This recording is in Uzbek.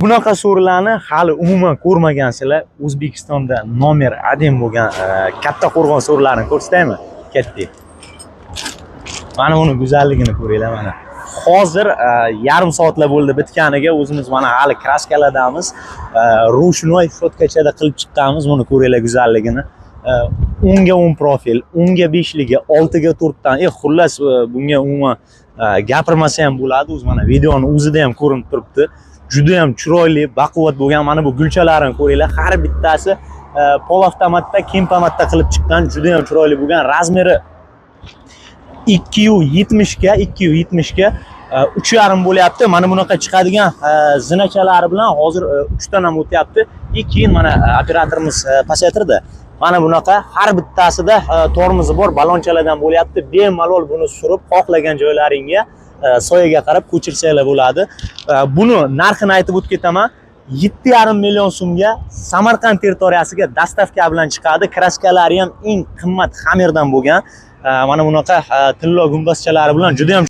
Bunaqa so'rilarni hali umuman ko'rmagansizlar. O'zbekistonda номер 1 bo'lgan Katta Qo'rg'on so'rilarini ko'rsataymi? Ketdik. Mana uni go'zalligini ko'ringlar mana. Hozir yarim soatlar bo'ldi bitganiga, o'zimiz mana hali kraskalardamiz. Ручной щётка chada qilib chiqqanmiz, buni ko'ringlar go'zalligini. 10 ga 10 profil, 10 ga 5 ligi, 6 ga 4 dan. Xullas, bunga umuman gapirmasa ham bo'ladi. O'zi mana videoni o'zida ham ko'rinib turibdi. Juda ham chiroyli, baquvvat bo'lgan mana bu gulchalarini ko'ringlar. Har bittasi polavtomatda, kempomatda qilib chiqqan, juda ham chiroyli bo'lgan. Размер i 270 ga 270 ga 3,5 bo'lyapti. Mana bunaqa chiqadigan zinachalari bilan hozir 3 dan ham o'tyapti. И keyin mana operatorimiz pasaytirdi. Mana bunaqa har bittasida tormozi bor, balonchalardan bo'lyapti. Bemalol buni surib, xohlagan joylaringga soyaga qarab ko'chirsanglar bo'ladi. Buni narxini aytib o'tib ketaman. 7,5 million so'mga Samarqand territoriyasiga доставка bilan chiqadi. Kraskalari ham eng qimmat Hammerdan bo'lgan. Mana bunaqa tillo gumbazchalari bilan juda ham